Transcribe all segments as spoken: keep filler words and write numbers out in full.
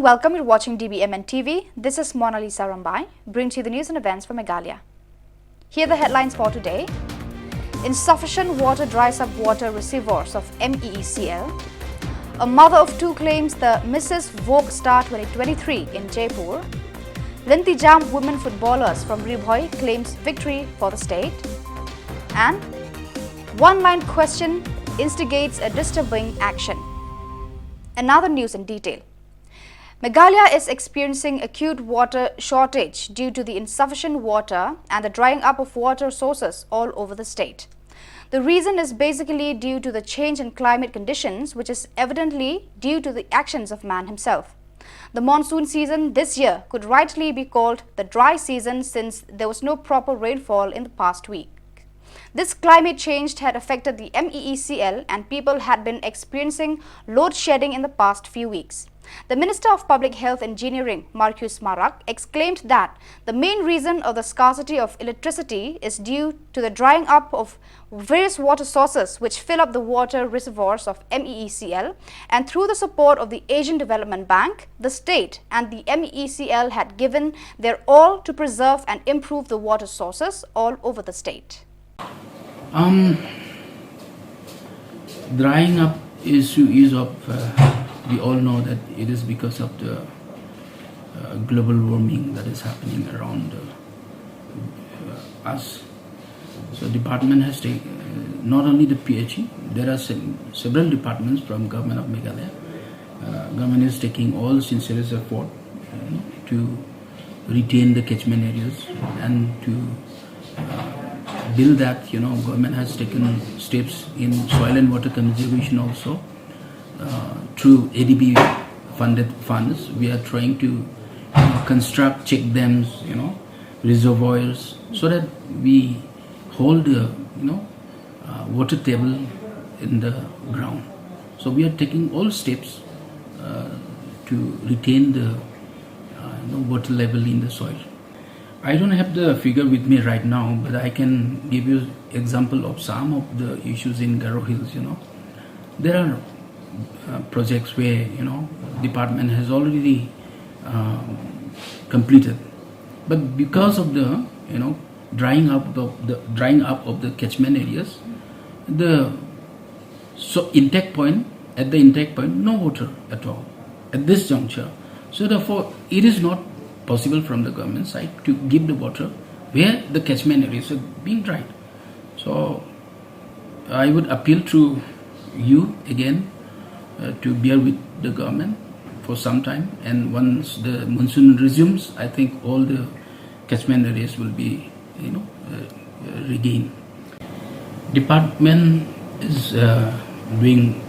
Welcome, you're watching D B M N T V. This is Mona Lisa Rambai, bringing to you the news and events for Meghalaya. Here are the headlines for today. Insufficient water dries up water reservoirs of M E E C L. A mother of two claims the Missus Vogue Star twenty twenty-three in Jaipur. Lyngtijam women footballers from Ri Bhoi claims victory for the state. And one line question instigates a disturbing action. Another news in detail. Meghalaya is experiencing acute water shortage due to the insufficient water and the drying up of water sources all over the state. The reason is basically due to the change in climate conditions, which is evidently due to the actions of man himself. The monsoon season this year could rightly be called the dry season, since there was no proper rainfall in the past week. This climate change had affected the M E E C L, and people had been experiencing load shedding in the past few weeks. The Minister of Public Health Engineering, Marcuise Marak, exclaimed that the main reason of the scarcity of electricity is due to the drying up of various water sources which fill up the water reservoirs of M E E C L, and through the support of the Asian Development Bank, the state and the M E E C L had given their all to preserve and improve the water sources all over the state. Um, drying up issue is of, uh, we all know that it is because of the uh, global warming that is happening around uh, uh, us. So department has taken, uh, not only the P H E, there are se- several departments from Government of Meghalaya. Uh, government is taking all sincerest effort, you know, to retain the catchment areas and to uh, build that. You know, government has taken steps in soil and water conservation also. Uh, through A D B funded funds, we are trying to, you know, construct check dams, you know, reservoirs, so that we hold the, you know, uh, water table in the ground. So we are taking all steps uh, to retain the uh, you know, water level in the soil. I don't have the figure with me right now, but I can give you example of some of the issues in Garo Hills. You know, there are uh, projects where, you know, department has already um, completed, but because of the, you know, drying up of the drying up of the catchment areas, the so intake point, at the intake point, no water at all at this juncture. So therefore, it is not possible from the government side to give the water where the catchment areas are being dried. So I would appeal to you again uh, to bear with the government for some time, and once the monsoon resumes, I think all the catchment areas will be, you know, uh, uh, regained. Department is uh, doing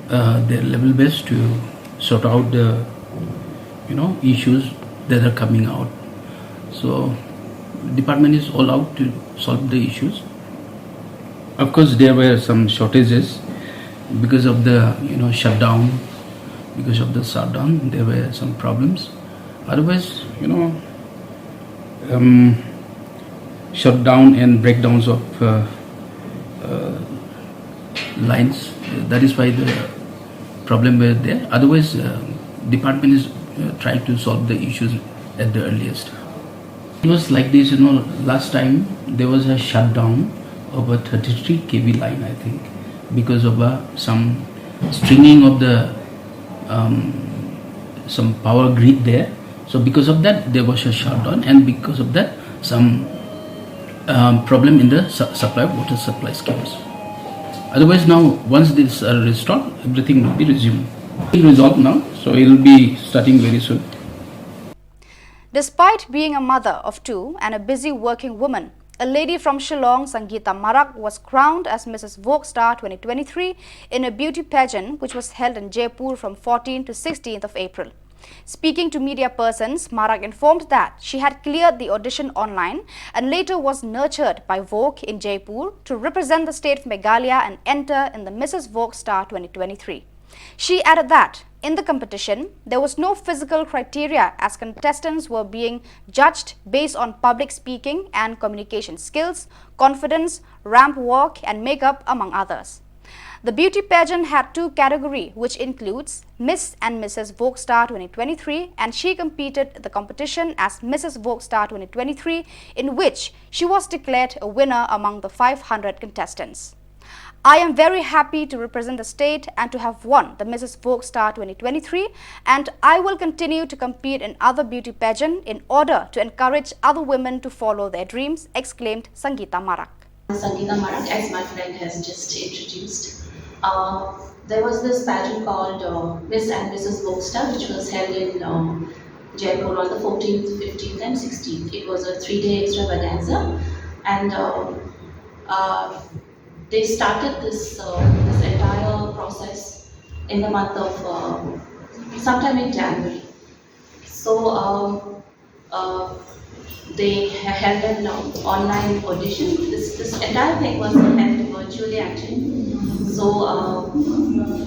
uh, their level best to sort out the, you know, issues that are coming out. So department is all out to solve the issues. Of course, there were some shortages because of the, you know, shutdown. Because of the shutdown, there were some problems. Otherwise, you know, um, shutdown and breakdowns of uh, uh, lines. That is why the problem were there. Otherwise, uh, department is uh, trying to solve the issues at the earliest. It was like this, you know, last time there was a shutdown of a thirty-three K V line, I think, because of uh, some stringing of the um, some power grid there. So because of that, there was a shutdown, and because of that, some um, problem in the su- supply of water supply schemes. Otherwise, now once these are restored, everything will be resumed. It will resolve now, so it will be starting very soon. Despite being a mother of two and a busy working woman, a lady from Shillong, Sangeeta Marak, was crowned as Missus Vogue Star twenty twenty-three in a beauty pageant which was held in Jaipur from fourteenth to sixteenth of April. Speaking to media persons, Marak informed that she had cleared the audition online and later was nurtured by Vogue in Jaipur to represent the state of Meghalaya and enter in the Missus Vogue Star twenty twenty-three. She added that in the competition, there was no physical criteria as contestants were being judged based on public speaking and communication skills, confidence, ramp walk, and makeup, among others. The beauty pageant had two category, which includes Miss and Missus Vogue Star twenty twenty-three, and she competed the competition as Missus Vogue Star twenty twenty-three, in which she was declared a winner among the five hundred contestants. I am very happy to represent the state and to have won the Missus Vogue Star twenty twenty-three, and I will continue to compete in other beauty pageant in order to encourage other women to follow their dreams, exclaimed Sangeeta Marak. Sangeeta Marak, as my friend has just introduced. Uh, there was this pageant called uh, Miss and Missus Vogue Star, which was held in uh, Jaipur on the fourteenth, fifteenth, and sixteenth. It was a three day extravaganza, and uh, uh, they started this, uh, this entire process in the month of uh, sometime in January. So um, uh, they held an uh, online audition. This, this entire thing was held virtually, actually. So uh,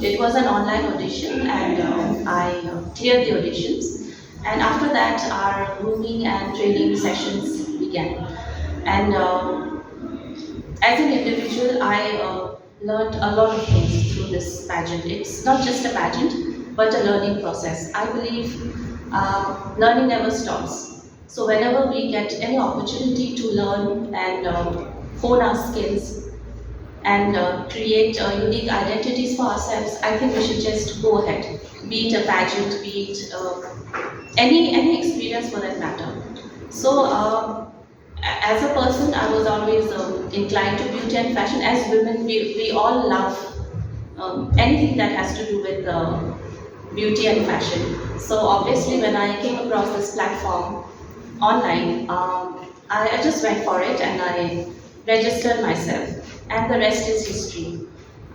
it was an online audition, and uh, I uh, cleared the auditions. And after that, our grooming and training sessions began. And uh, as an individual, I uh, learned a lot of things through this pageant. It's not just a pageant, but a learning process. I believe uh, learning never stops. So whenever we get any opportunity to learn and uh, hone our skills and uh, create uh, unique identities for ourselves, I think we should just go ahead. Be it a pageant, be it uh, any any experience for that matter. So uh, as a person, I was always um, inclined to beauty and fashion. As women, we, we all love um, anything that has to do with uh, beauty and fashion. So obviously, when I came across this platform online, um, I, I just went for it and I registered myself, and the rest is history.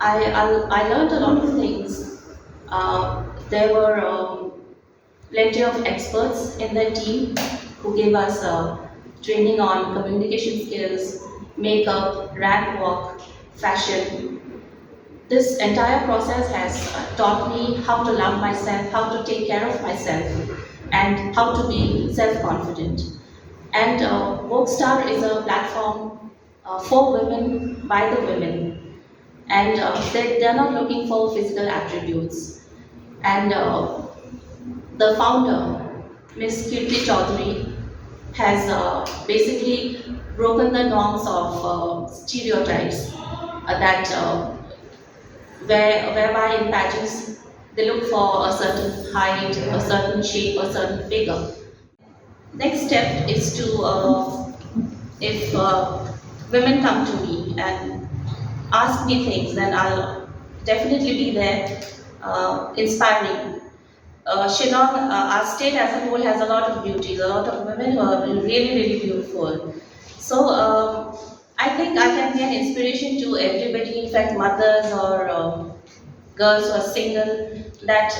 I, I, I learned a lot of things. Uh, there were um, plenty of experts in the team who gave us uh, training on communication skills, makeup, ramp walk, fashion. This entire process has uh, taught me how to love myself, how to take care of myself, and how to be self confident. And uh, Vogue Star is a platform uh, for women, by the women. And uh, they, they're not looking for physical attributes. And uh, the founder, Miss Kirti Chaudhary, has uh, basically broken the norms of uh, stereotypes uh, that uh, where, whereby in pageants they look for a certain height, a certain shape, a certain figure. Next step is to, uh, if uh, women come to me and ask me things, then I'll definitely be there, uh, inspiring. Uh, Shillong, uh, our state as a whole has a lot of beauties, a lot of women who are really, really beautiful. So um, I think I can be an inspiration to everybody, in fact, mothers or uh, girls who are single, that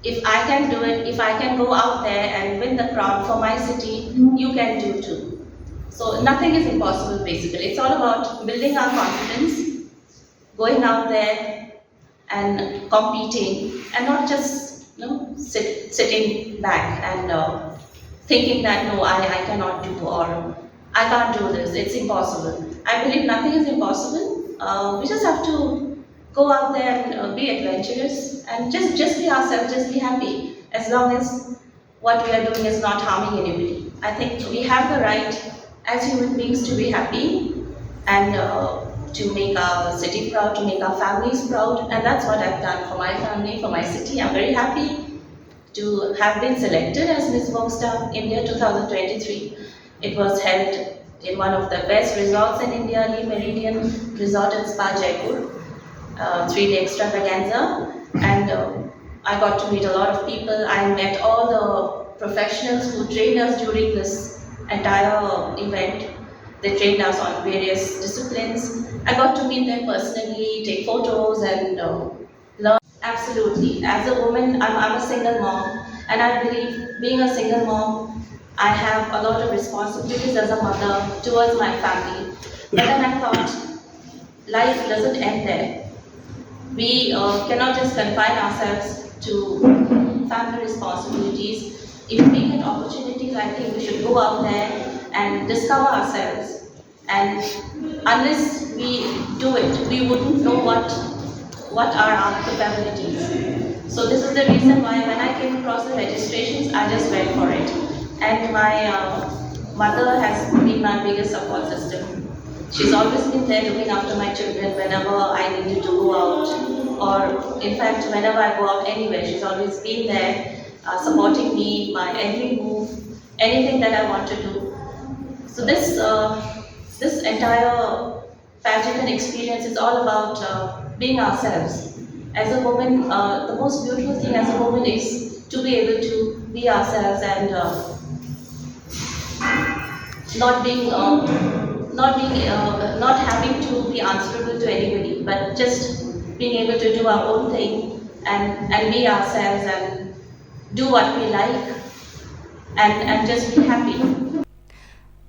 if I can do it, if I can go out there and win the crown for my city, you can do too. So nothing is impossible basically. It's all about building our confidence, going out there and competing, and not just you know sit, sitting back and uh, thinking that no, I, I cannot do, or I can't do this, it's impossible. I believe nothing is impossible. Uh, we just have to go out there and uh, be adventurous and just just be ourselves, just be happy. As long as what we are doing is not harming anybody, I think we have the right as human beings to be happy and uh, to make our city proud, to make our families proud, and that's what I've done for my family, for my city. I'm very happy to have been selected as Miss Vogue Star India two thousand twenty-three. It was held in one of the best resorts in India, Le Méridien Resort and Spa, Jaipur, uh, three-day extravaganza, and uh, I got to meet a lot of people. I met all the professionals who trained us during this entire event. They trained us on various disciplines. I got to meet them personally, take photos, and uh, learn. Absolutely. As a woman, I'm, I'm a single mom, and I believe being a single mom, I have a lot of responsibilities as a mother towards my family. But then I thought, life doesn't end there. We uh, cannot just confine ourselves to family responsibilities. If we get opportunities, I think we should go out there and discover ourselves. And unless we do it, we wouldn't know what What are our capabilities? So this is the reason why when I came across the registrations, I just went for it. And my uh, mother has been my biggest support system. She's always been there looking after my children whenever I needed to go out, or in fact, whenever I go out anywhere, she's always been there uh, supporting me, my every move, anything that I want to do. So this uh, this entire pageant and experience is all about uh, being ourselves. As a woman, uh, the most beautiful thing as a woman is to be able to be ourselves and uh, not being uh, not being uh, not having to be answerable to anybody, but just being able to do our own thing and and be ourselves and do what we like and and just be happy.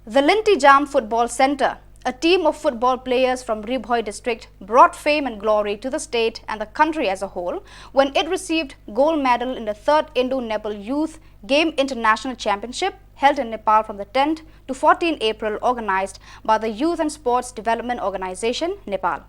The Lintijam Football Centre, a team of football players from Ri Bhoi district, brought fame and glory to the state and the country as a whole when it received gold medal in the third Indo-Nepal Youth Game International Championship held in Nepal from the tenth to fourteenth April, organized by the Youth and Sports Development Organization, Nepal.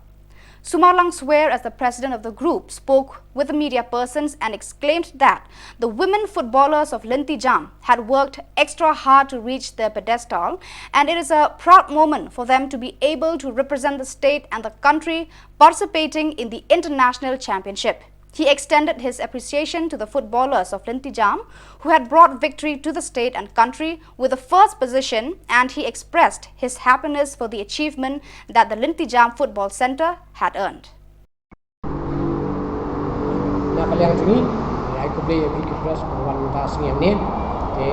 Sumarlang Swer, as the president of the group, spoke with the media persons and exclaimed that the women footballers of Lintijam had worked extra hard to reach their pedestal, and it is a proud moment for them to be able to represent the state and the country participating in the international championship. He extended his appreciation to the footballers of Lintijam, who had brought victory to the state and country with the first position, and he expressed his happiness for the achievement that the Lintijam Football Centre had earned. Na ka liang jong ngi, ngi ai khublei ïa phi ki press ba wan mynta sngi hangne. Te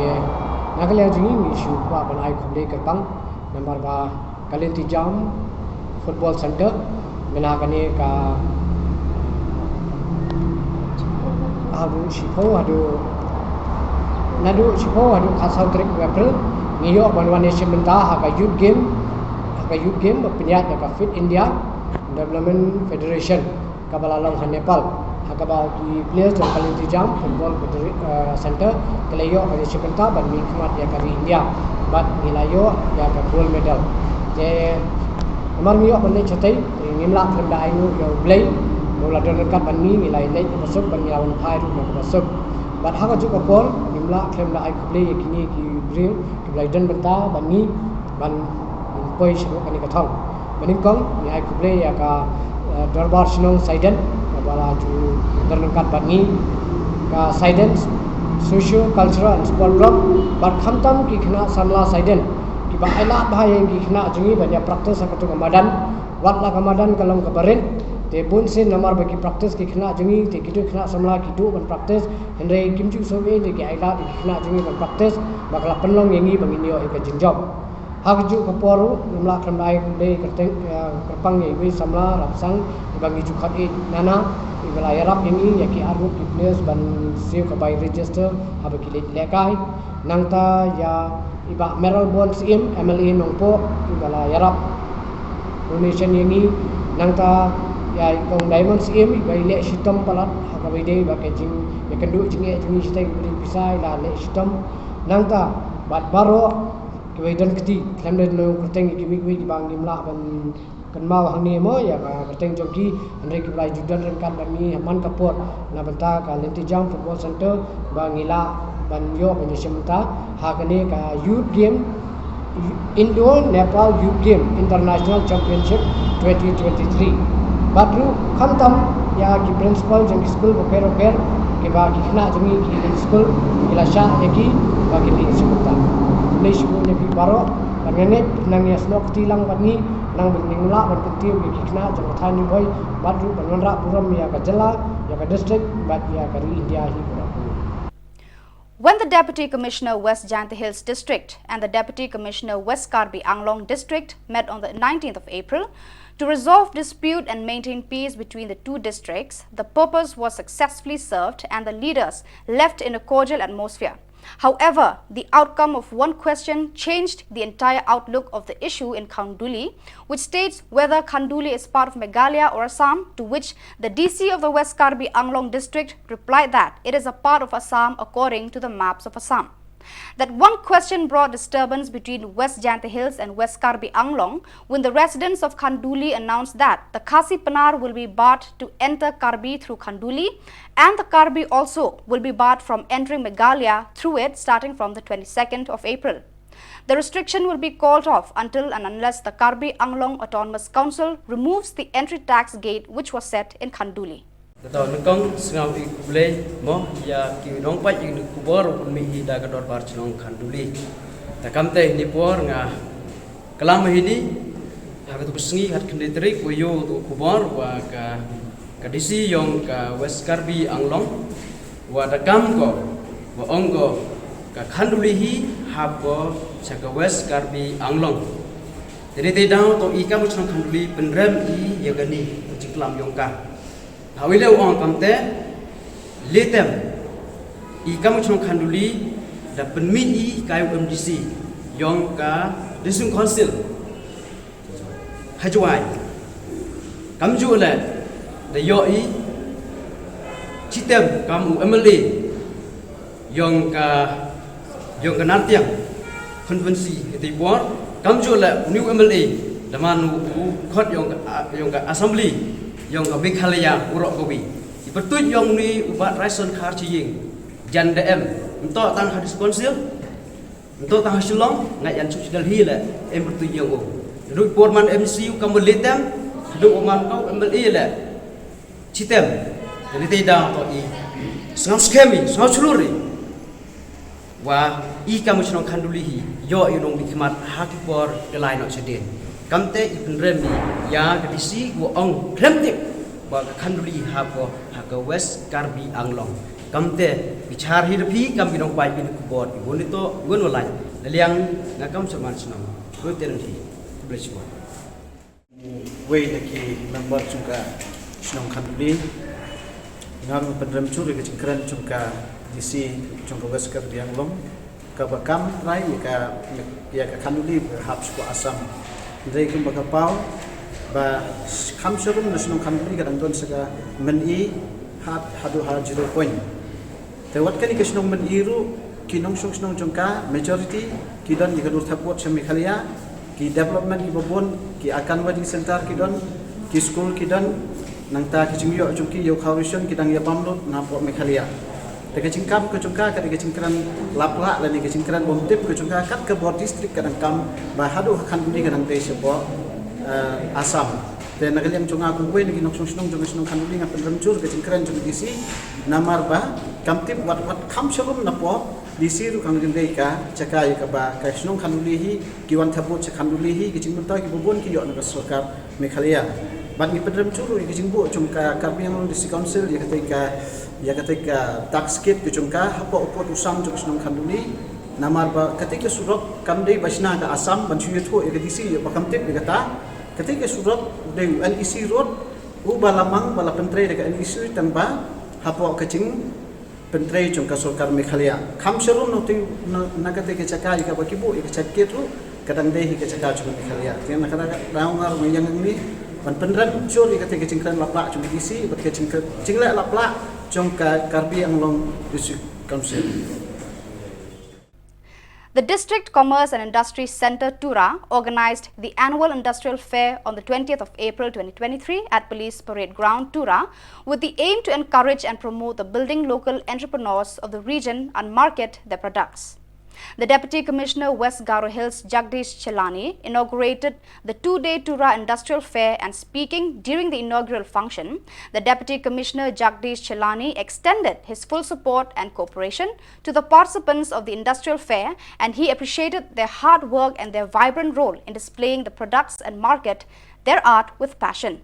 na ka liang jong ngi, ngi shu kwah ban ai khublei kyrpang namar ba ka Lintijam Football Centre mynta kane ka haduh shiphew haduh naduh shiphew haduh khatsaw tarik April ngi ïoh ban wan ïashim bynta ha ka youth game, ha ka youth game ba pynïaid da ka Fit India Development Federation kaba la long ha Nepal, ha kaba ki players jong ka Lintijam Football Federa- eh, Centre ki la ïoh ban ïashim bynta ban mihkhmat ïa ka ri India bad ngi la ïoh ïa ka gold medal. Te namar ngi ïoh ban leit shatei te ngim lah khlem da ai nguh ïa U Blei ba u la don ryngkat bad ngi, ngi la leit na ka suk bad ngi la wan phai ruh na ka suk. Bad ha kajuh ka por ngim lah khlem da ai khublei ïa kine ki briew kiba la ïadon bynta bad ngi ban poi shaduh kane ka thong. Banyngkong ngi ai khublei ïa ka eh, Dorbar Shnong Saiden kaba la ju don ryngkat bad ngi, ka Saiden Socio Cultural and Sport Club bad khamtam ki khynnah samla Saiden kiba ailad bha ïa ki khynnah jong ngi ban ïa practice ha kato ka madan. Wat la ka madan ka long kaba rit te bun sien namar ba ki practice ki khynnah jong ngi te kito ki khynnah samla ki duh ban practice, hynrei kim ju sngewbha te ki ailad ïa ki khynnah jong ngi ban practice ba ka la pynlong ïa ngi ba ngin ïoh ïa ka jingjop. Ha kajuh ka por ruh ngim lah khlem da ai khublei kyrteng, eh, kyrpang ïa iwei i samla Rapsang iba ngi ju khot ïa i Nana iba la ïarap ïa ngi ïa ki arngut ki players ban siew ka bai register haba ki leit lehkai. Nangta ïa i Bah Mayralborn Syiem, M L A Nongpoh, iba la ïarap donation ïa ngi. Nangta ïa i Kong Diamond Syiem iba i leh shitom palat ha kaba ïadei bad ka jing ïakynduh jingeh jong ngi shatai ka ba dei pisa, i la leh shitom. Nangta bad baroh kiba i don kti, khlem da kyrteng ïa kiwei kiwei kiba ngim lah ban kynmaw hangne mo ïa ka kyrteng jong ki, hynrei kiba la ju don ryngkat bad ngi ha man ka por na bynta ka Lintijam Football Centre ba ngi lah ban ïoh ban ïashim bynta ha kane ka Youth Game, Indo Nepal Youth Game International Championship twenty twenty-three. Bad ruh khamtam ïa ki principal jong ki skul bapher bapher kiba ki khynnah jong ngi ki skul ki la shah ïa ki ba kin ïashim bynta. Khublei shibun ïa phi baroh bad nga ngeit nang ïa snoh kti lang bad ngi nang ban ngin lah ban kyntiew ïa ki khynnah jong ka thaiñ Ri Bhoi bad ruh ban wanrah burom ïa ka jylla, ïa ka district bad ïa ka ri India hi baroh. When the Deputy Commissioner West Jaintia Hills District and the Deputy Commissioner West Karbi Anglong District met on the nineteenth of April to resolve dispute and maintain peace between the two districts, the purpose was successfully served and the leaders left in a cordial atmosphere. However, the outcome of one question changed the entire outlook of the issue in Khanduli, which states whether Khanduli is part of Meghalaya or Assam, to which the D C of the West Karbi Anglong district replied that it is a part of Assam according to the maps of Assam. That one question brought disturbance between West Jaintia Hills and West Karbi Anglong when the residents of Khanduli announced that the Khasi Pnar will be barred to enter Karbi through Khanduli, and the Karbi also will be barred from entering Meghalaya through it starting from the twenty-second of April. The restriction will be called off until and unless the Karbi Anglong Autonomous Council removes the entry tax gate which was set in Khanduli. Te to nyngkong sngap ïa ka khublei mo ïa ki nongpeit ïa kane ka khubor ba pynmih hi da ka Dorbar Chnong Khanduli. Te kumta ha kane ka por nga klam hi ne ha katu ka sngi khatkhyndai tarik ba ïoh katu ka khubor ba ka, ka D C ïong ka West Karbi Anglong ba da kam ko ba ong ko ka Khanduli hi hap ko sha ka West Karbi Anglong. Te dei te daw to i kam u chnong Khanduli pynrem i ïa kane ka jingklam ïong ka. Ha u i leh u ong kumta, lei tem i kam u chnong Khanduli da pynmih i kai u M D C ïong ka District Council ha Jowai. Kamjooh leh da ïoh i chitem kam u M L A ïong ka, ïong ka Nartiang constituency ha kata ka por. Kamjooh leh u new M L A da man u, u khot ïong ka, ïong ka assembly ïong ka Meghalaya u rok ka wi. I pyrtuid ïong une u Bah Raison Kharchieng jan da em. Nto tang ha District Council, nto tang ha Shillong, nga jan suk sdal hi leh em pyrtuid ïong u. Ruh por man M C u kam u lei tem, ruh man ka u M L A leh chitem. Te dei te daw to i sngap skhem i sngap shlur i wa i kam u chnong Khanduli hi ïoh i nongmihkhmat ha ki por ki lai noh shadien. Kumta i pynrem i ïa ka D C wa ong khlem tip ba ka Khanduli hap ko ha ka West Karbi Anglong. Kumta bichar hi da phi kam ki nongpeit ïa kane ka khubor i bun i to i bun wa lai. Na liang nga kam Sharman Shnong. Khublei te rynti. Khublei shibun. Wei na ki member jong ka shnong Khanduli. Nga ruh nga pynrem jur ïa ka jingkren jong ka D C jong ka West Karbi Anglong kaba kam trai ïa ka, ïa ka Khanduli ba hap sha ka Assam. Hynrei kumba ka paw ba kham sharum na shnong Khanduli ka dang don sa ka Myni haduh ha zero point. Te wat kane ka shnong Myni ruh ki nongshong shnong jong ka majority ki don ïa ka dur thep vote sha Meghalaya, ki development kiba bun, ki Anganwadi center ki don, ki school ki don, nangta ki jingïoh jong ki ïa u khaw ration ki dang ïa bam lut na poh Meghalaya. Te ka jingkam ka jong ka ka dei ka jingkren laplah lane ka jingkren bym tip ka jong ka kat ka bor district ka dang kam ba haduh ha Khanduli ka dang dei shapoh, eh, Assam. Te na ka liang jong nga kum uwei na ki nongshong shnong jong ka shnong Khanduli nga pynrem jur ka jingkren jong ka D C namar ba kam tip wat wat kham sharum na poh D C ruh ka dang dei ka jaka ïa kaba ka shnong Khanduli hi ki wan thep vote sha Khanduli hi ki jingmyntoi kiba bun ki ïoh na ka sorkar Meghalaya. Bad ngi pynrem jur ruh ïa ka jingbuh jong ka Karbi Anglong District Council ïa katei ka, ïa katei ka tax gate ka jong ka hapoh u pud u sam jong ka shnong Khanduli. Namar ba katei ka surok kam dei ba shna ka Assam ban shu ïathuh ïa ka D C ïa ba kam tip ïa kata. Katei ka surok u dei u N E C road uba la mang ba la pyntrei da ka N E C tang ba hapoh ka jing pyntrei jong ka sorkar Meghalaya. Kham sharum na utu na, na katei ka jaka ïa kaba ki buh ïa ka check gate ruh ka dang dei hi ka jaka jong ka Meghalaya. Te na kata ka daw nga ruh nga ïeng hangne ban pynrem jur ïa katei ka jingkren laplah jong ka D C bad ka jingkren jingleh laplah jong ka Karbi Anglong District Council. The District Commerce and Industry Centre Tura organized the annual industrial fair on the twentieth of April twenty twenty-three at Police Parade Ground, Tura, with the aim to encourage and promote the building local entrepreneurs of the region and market their products. The Deputy Commissioner West Garo Hills Jagdish Chelani inaugurated the two-day Tura Industrial Fair and speaking during the inaugural function, the Deputy Commissioner Jagdish Chelani extended his full support and cooperation to the participants of the industrial fair, and he appreciated their hard work and their vibrant role in displaying the products and market their art with passion.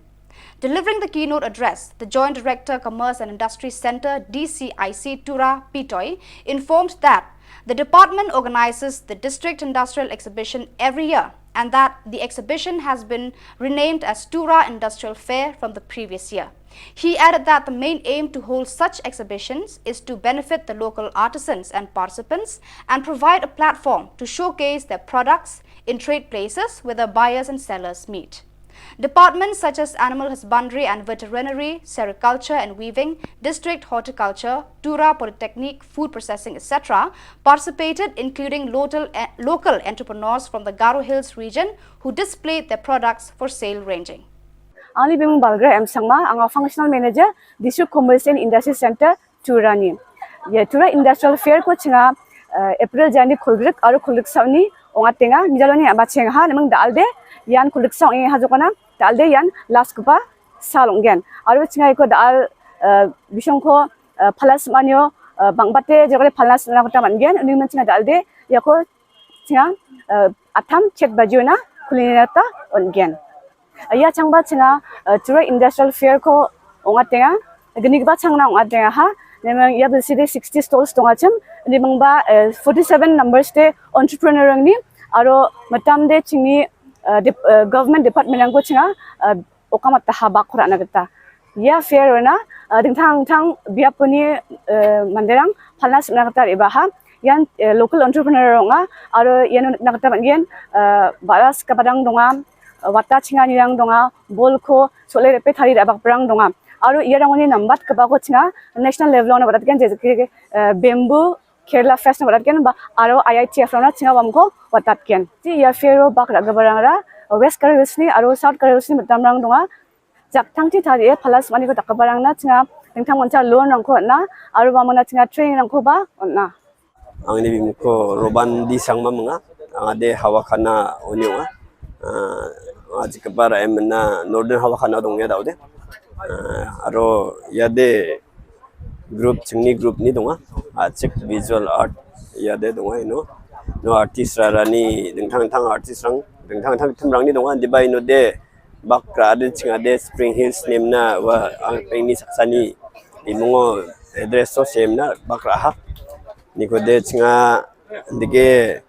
Delivering the keynote address, the Joint Director, Commerce and Industry Centre, D C I C, Tura, Pitoi, informed that the department organises the District Industrial Exhibition every year and that the exhibition has been renamed as Tura Industrial Fair from the previous year. He added that the main aim to hold such exhibitions is to benefit the local artisans and participants and provide a platform to showcase their products in trade places where the buyers and sellers meet. Departments such as animal husbandry and veterinary, sericulture and weaving, district horticulture, Tura Polytechnic, food processing, et cetera, participated, including local, eh, local entrepreneurs from the Garo Hills region who displayed their products for sale ranging. Ang ni bimung Balgra M Sangma, ang functional manager, District Commerce and Industry Center, Tura ni. Ïa Tura Industrial Fair ko chinga, eh, April jani khulgrik aro khulgrik saw ni ong atenga, mijalo ni aba chinga ha, nemang dalde, ïan khulgrik saw ni ha jokona, dalde ïan last kpa sa longgen. Aro chinga iko dal, eh, bisong ko, eh, phalas manyo, eh, bang bate jokore phalas na kota mangen, uni man chinga dalde, ïa ko chinga, eh, atam chet bajuna, kulinata ongen. Ïa chang ba chinga, eh, Tura Industrial Fair ko ong atenga, gini ba chang na ong atenga ha, nemang ïa bilsi de sixty stalls tonga chim, nemang ba, eh, forty seven numbers de entrepreneur ni, aro matam de chingni, eh, dep-, eh, government department yang ko chinga, eh, okam at ha bak khura na kata. Ïa fair na, eh, dingthang dingthang biapuni, eh, manderang phalas na kata iba ha, ïan, eh, local entrepreneur ronga, aro ïan na kata ban ïan, eh, baras kapadang donga, wata chinga nirang donga, bol ko, sole repe thari da bak perang donga. Aro ïa rangoni nambat kaba ko chinga, national level na barat kan je ke, eh, bamboo, Kerala Fest na barat kan ba, aro I I T F na chinga bam ko, batat kan. Ti ïa fair o bak ra gabarang ra, West Karbi Hills ni, aro South Karbi Hills ni matam rang donga, jak thang ti thari e phalas mani ko tak kabarang na chinga, dingthang mancha loan rang ko na, aro ba mana chinga training rang ko ba, na. Ang ni bimung ko Roban D Sangma manga, ang de Hawakhana uni wa. Ah, aji kabar em na Northern Hawakhana dong ya daude. Ah, aro ya de group chingni group ni donga. Ah, chik visual art ya de donga ino. No artist rara ni dingthang dingthang artist rang, dingthang dingthang thum rang ni donga. Diba ino de bak ra de chinga de Spring Hills nem na wa ang peng ni saksani. Imungo address so sem na bak ra ha. Ni ko de chinga dege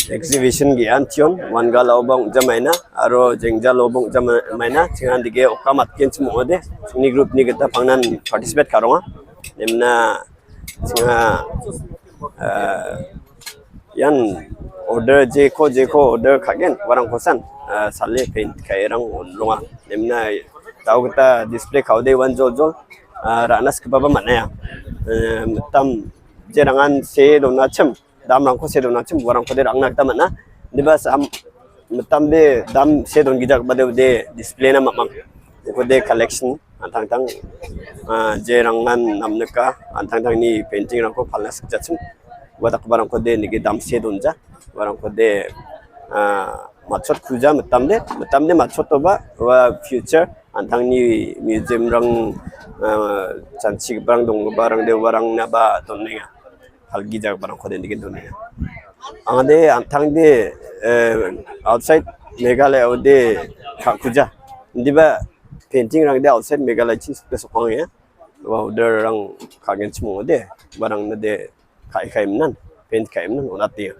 exhibition gi an tion, wan ga lo bong jamaina, aro jeng ja lo bong jamaina, chinga dege okam at ken chimo de, ni group ni kita pangnan participate karonga, nemna chinga, eh, ïan order je ko je ko order khagen, warang kosan, eh, sale paint kai rang longa, nemna tau kita display kau de wan jol jol, eh, ranas ke baba mana ya, eh, tam je rangan se dona chem, dam rang ko se don na chim warang ko de rang nak ta mana. Diba sam tam de dam se don gijak ba de de display na mamang. Ko de collection antang tang, ah, je rang ngan nam neka antang tang ni painting rang ko phalas jachim. Wadak barang ko de ni ge dam se don ja. Warang ko de, ah, machot khuja matam de, matam de machot to ba wa future antang ni museum rang, ah, chanchi barang dong barang de warang na ba don ninga. Halgi jak barang ko den dikin dunia. Ang de antang de, eh, outside Meghalaya de kha khuja. Diba painting rang de outside Meghalaya chin spe sokong ya. Wa order rang kha gen chimo de. Barang na de khai khai mnan, paint khai mnan onat de.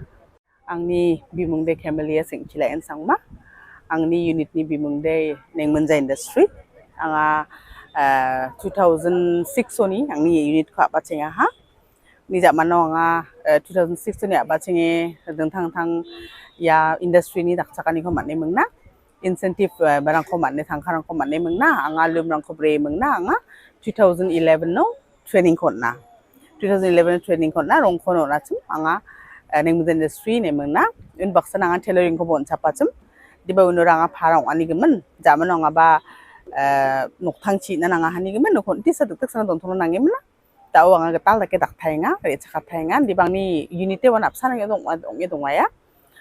Ang ni bimung de Camelia Singchila en Sangma. Ang ni unit ni bimung de Nengmenja Industry. Anga, eh, two thousand six oni ang ni unit ko apa chenga ha. Ni ja mano nga, eh, two thousand six ni aba chinge dengthang thang ya industry ni dak chakani ko mane mengna. Incentive, eh, barang ko mane thang karang ko mane mengna. Anga lum rang ko bre mengna. Anga two thousand eleven no training ko na. Two thousand eleven training ko na rong ko no na chim. Anga, eh, Nengmenja Industry ne mengna. Un baksa anga tailoring ko bon chapa chim. Diba unora anga pharang ani gemen. Ja mano nga ba, eh, nok thang chi na anga hani gemen. Nokon ti sa tuk tuk sa na don thong na ngemna. Tau anga getal da ke dak thai nga, re chaka thai nga, di bang ni unit te wan apsan ngi dong, dong, ngi dong ya.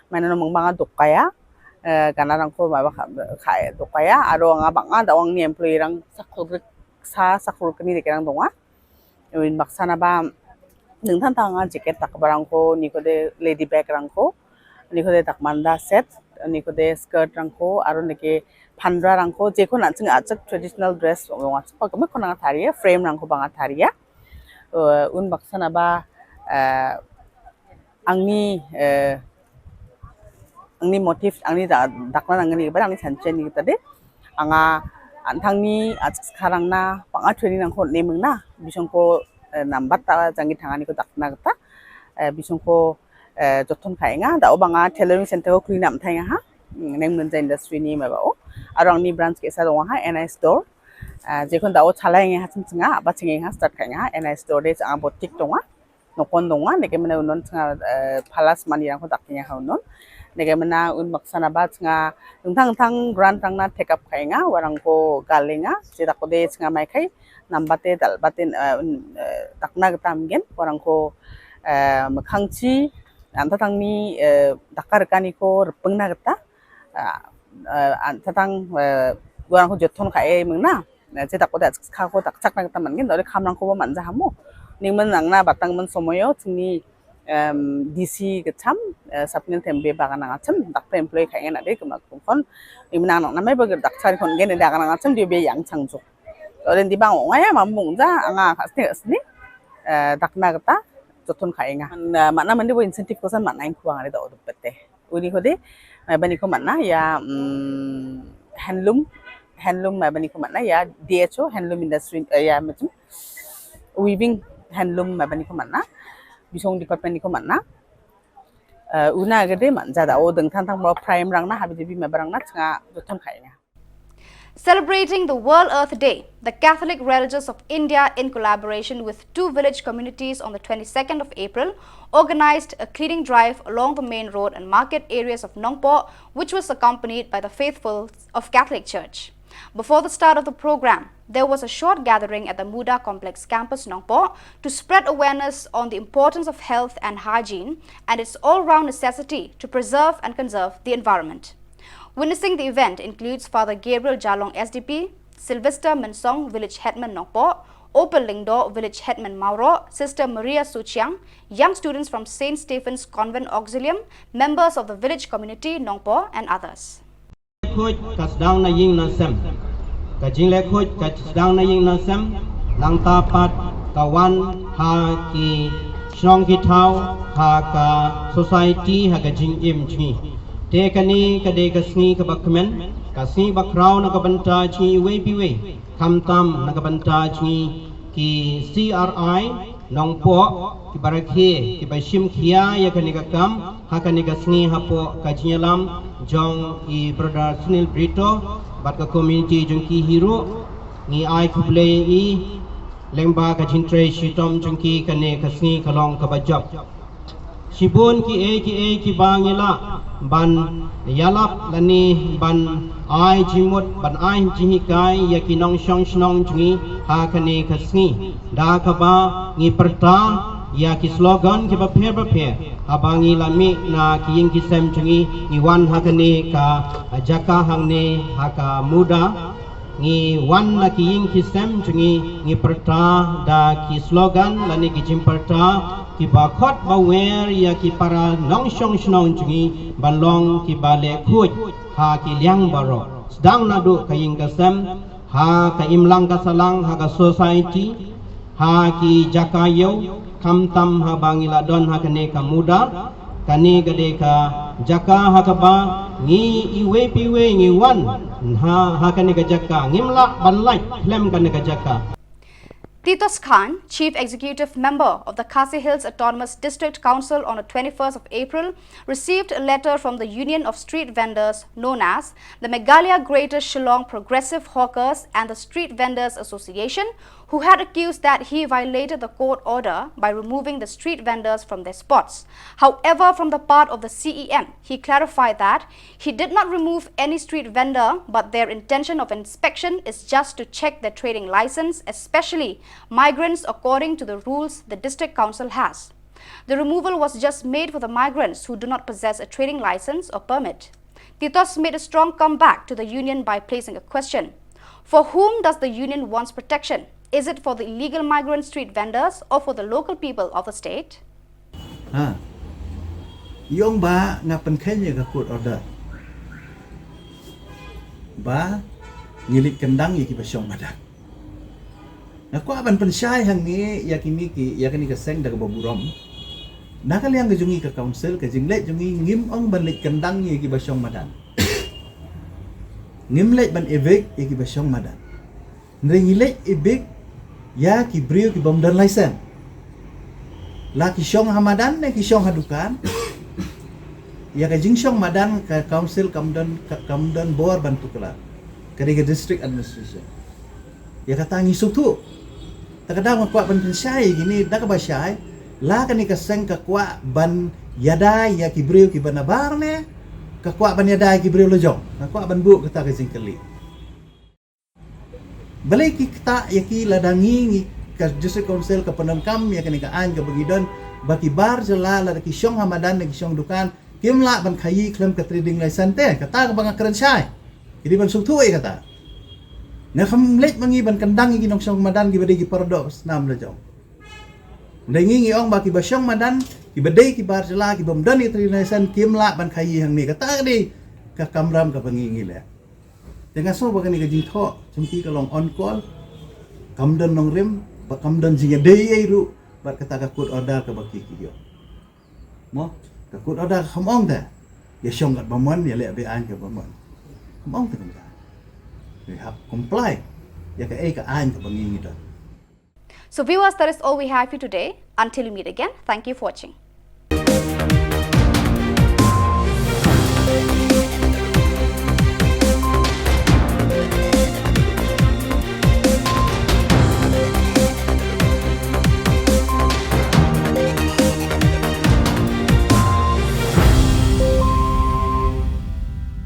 Mana no mung banga dok kaya, eh, gana rang ko ma ba kha, kha dok kaya, aro anga banga da wang ni employee rang sakhul sa, sakhul kani de kerang dong a. Win baksa na ba, dengthang thang anga jacket tak barang ko, ni ko de lady bag rang ko, ni ko de dak manda set, ni ko de skirt rang ko, aro ni ke phandra rang ko, je ko nan ching achak traditional dress, wang achak pa kami ko nang tharia, frame rang ko banga tharia. Eh, un baksa na ba, eh, ang ni, eh, ang ni motif, ang ni da, dak na ang ni ba ang ni chanchen ni tade. Anga antang ni achak sekarang na, banga training rang ko ne mengna, bisong ko, eh, nambat ta jangi thangani ko dak na kata. Eh, bisong ko, eh, joton khai nga, da o banga tailoring center ko kuli nam thai nga ha. Neng mynta industry ni ma ba o. Arong ni branch ke sa dong ha N I Store. Ah, jekon da o chalai nge ha chim chinga, ba chinge ha start kai nga, N I Store de changa botik dong ha. Nokon dong ha, neke mena unon changa, eh, palace mani rang ko dak nga ha unon. Neke mena un maksana ba changa, tang tang grant tang na take up kai nga, warang ko galinga, je dak ko de changa mai kai, nambate dal batin, eh, un, eh, dakna gata mgen, warang ko, eh, makhangchi, anta tang ni, eh, dakar kani ko repeng na gata, ah, ah, an tatang, eh, warang ko jothon ka e mengna. Na, je dak ko dak kha ko dak chak na gata man ngin, dore kham rang ko ba man ja hamo. Ning men nang na batang men somoyo, chini, em, D C ke cham, eh, sapnil tem be ba ka nang acham, dak pe employee ka ngin ade ke ma kum kon. Ning men nang na me ba dak chari kon ngin ade ka nang acham, dia be yang chang jo. Dore di bang ong ya, mam bung ja, anga ka sni, ka sni, eh, dak na gata, jothon ka inga. Man, eh, mana mandi bo incentive ko san mana ing kuang ade da o dupete. Uni ko de, eh, bani ko mana ya, mm, handloom, handloom, eh, bani ko mana ya D H O, handloom industry, eh, ya macam weaving handloom, eh, bani ko mana, bisong department ni ko mana. Eh, una gede man jada o deng tang tang mo prime rang na habi debi ma barang na changa jothon kai nga. Celebrating the World Earth Day, the Catholic Religious of India, in collaboration with two village communities, on the twenty-second of April, organized a cleaning drive along the main road and market areas of Nongpoh, which was accompanied by the faithful of Catholic Church. Before the start of the program, there was a short gathering at the Muda Complex campus, Nongpoh, to spread awareness on the importance of health and hygiene and its all-round necessity to preserve and conserve the environment. Witnessing the event includes Father Gabriel Jalong, S D P, Sylvester Mensong, Village Headman, Nongpoh, Opal Lyngdoh, Village Headman, Mawroh, Sister Maria Suchiang, young students from Saint Stephen's Convent Auxilium, members of the village community, Nongpoh, and others. Khuid ka sdang na ïing na sem. Ka jingleh khuid ka sdang na ïing na sem. Nangta pat ka wan ha ki shnong ki thaw, ha ka society, ha ka jingim jong ngi. Te kane ka dei ka sngi kaba kmen, ka sngi ba khraw na ka bynta jong ngi iwei pa iwei. Khamtam na ka bynta jong ngi ki C R I Nongpoh, kiba rakhe, kiba shim khia ïa kane ka kam ha kane ka sngi hapoh ka jingïalam jong i Brother Sunil Brito bad ka community jong ki hi ruh. Ngi ai khublei ïa i lyngba ka jingtrei shitom jong ki, kane ka sngi ka long kaba jop. Shibun kiei kiei kiba ngi lah ban ïalap lane ban ai jingmut, ban ai jinghikai ïa ki nongshong shnong jong ngi ha kane ka sngi. Da kaba ngi pyrta ïa ki slogan kiba pher ba pher haba ngi la mih na ki ïing ki sem jong ngi, ngi wan ha kane ka jaka hangne ha ka Muda. Ngi wan na ki ïing ki sem jong ngi, ngi pyrta da ki slogan lane ki jingpyrta kiba khot ba wer ïa ki para nongshong shnong jong ngi ban long kiba leh khuid ha ki liang baroh, sdang naduh ka ïing ka sem, ha ka imlang ka sahlang, ha ka society, ha ki jaka ïew, khamtam haba ngi la don ha kane ka Muda. Kane ka dei ka jaka ha kaba ngi iwei pa iwei ngi wan ha, ha kane ka jaka, ngim lah ban lait khlem kane ka jaka. Titos Khan, Chief Executive Member of the Khasi Hills Autonomous District Council, on the twenty-first of April, received a letter from the Union of Street Vendors, known as the Meghalaya Greater Shillong Progressive Hawkers and the Street Vendors Association, who had accused that he violated the court order by removing the street vendors from their spots. However, from the part of the C E M, he clarified that he did not remove any street vendor, but their intention of inspection is just to check their trading license, especially migrants, according to the rules the district council has. The removal was just made for the migrants who do not possess a trading license or permit. Titos made a strong comeback to the union by placing a question. For whom does the union wants protection? Is it for the illegal migrant street vendors or for the local people of the state? Ha. Ïong ba nga pynkheiñ ïa ka court order ba ngi leit kyndang ïa kiba shong madan. Nga kwah ban pynshai hangne ïa kine ki, ïa kane ka seng da kaba burom. Na ka liang ka jong ngi ka council, ka jingleh jong ngi, ngim ong ban leit kyndang ïa kiba shong madan. Ngim leit ban evict ïa kiba shong madan. Hynrei ngi leit evict ïa ki briew kibym don license. La ki shong ha madan ne ki shong ha dukan. Ïa ka jingshong madan ka council kam don, ka, kam don bor ban tuklar. Ka dei ka district administration. Ïa kata ngi sngewthuh. Te ka daw nga kwah ban pynshai ïa kine da kaba shai, la kane ka seng ka kwah ban ïada ïa ki briew kiba nabar ne ka kwah ban ïada ïa ki briew la jong. Nga kwah ban buh kata ka jingkylli. Balei ki ktah ïa ki lada ngi, ngi ka District Council ka pyndonkam ïa kane ka aiñ kaba ngi don, ba ki bar jylla lada ki shong ha madan ne ki shong dukan, kim lah ban khaïi khlem ka trading license te, kata kaba nga kren shai. Ki dei ban sngewthuh ïa kata. Nga kham leit ma ngi ban kyndang ïa ki nongshong madan kiba dei ki paradoh snam la jong. Hynrei ngi ngi ong ba kiba shong madan, kiba dei ki bar jylla, kiba ym don ïa trading license, kim lah ban khaïi hangne, kata ka dei ka kamram kaba ngi ngi leh. Te nga sngew ba kane ka jingthoh jong ki ka long on call, kam don nongrim, ba kam don jingïadei ei ruh bad kata ka court order kaba ki ki ïoh. Mo, ka court order kam ong te ïa shong katba mon, ïa leh beit aiñ katba mon. Kam ong te kumta. We have comply ïa kaei ka aiñ kaba ngi ngi don. So viewers, that is all we have for you today. Until we meet again, thank you for watching.